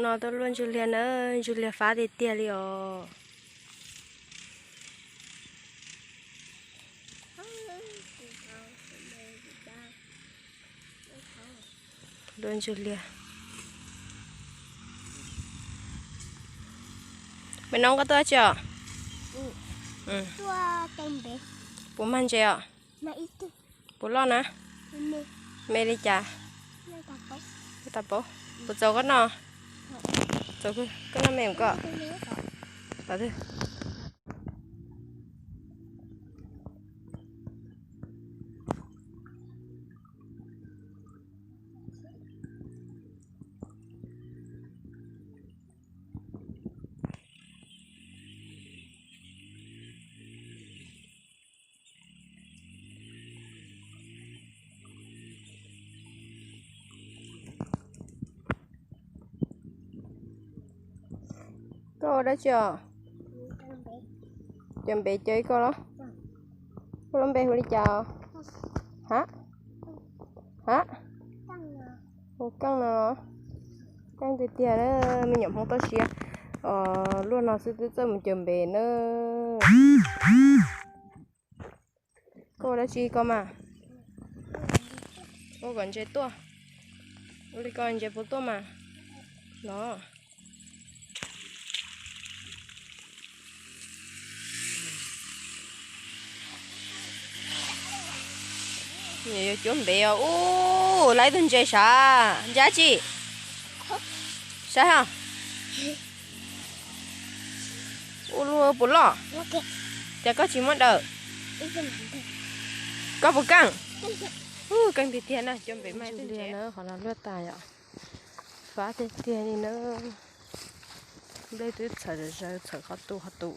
No tuaj luaj ntsuj liag na, ntsuj liag fab tiag tiag li os. Luaj ntsuj liag. Pem no koj tuaj tsi os? Puas mag ntses os? Puas loj na? Me li cas? Tas paub. Puas txaus koj noj? Txaus, koj noj me koj. Koj ua dab tsi os? Cov npev cov ib koj los? Koj lub npe hu li cas? Hab? Hab? Hu Keej no los? Keej tiag tiag na, me nyuam Hmoob toj siab. Luaj no xwb twb txawj mus cawm npev na. Koj ua dab tsi koj mas? Ua kom ntses tuaj. Ua li ko ntses puas tuaj mas? Los. Yuav cuab npev os. Ub, lawv ib tug ntses sav, ntses dab tsi? Saib os. Ub, luaj puas loj? Cas koj tsis muab daws? Koj puas keej? Ub, keej tiag tiag na, cuab npev mas ib tug ntses. Qhov no luaj tas yom. Fab tiag tiag li na. Nplej twb txhawm zawv txhawm qhov tu qhov tu.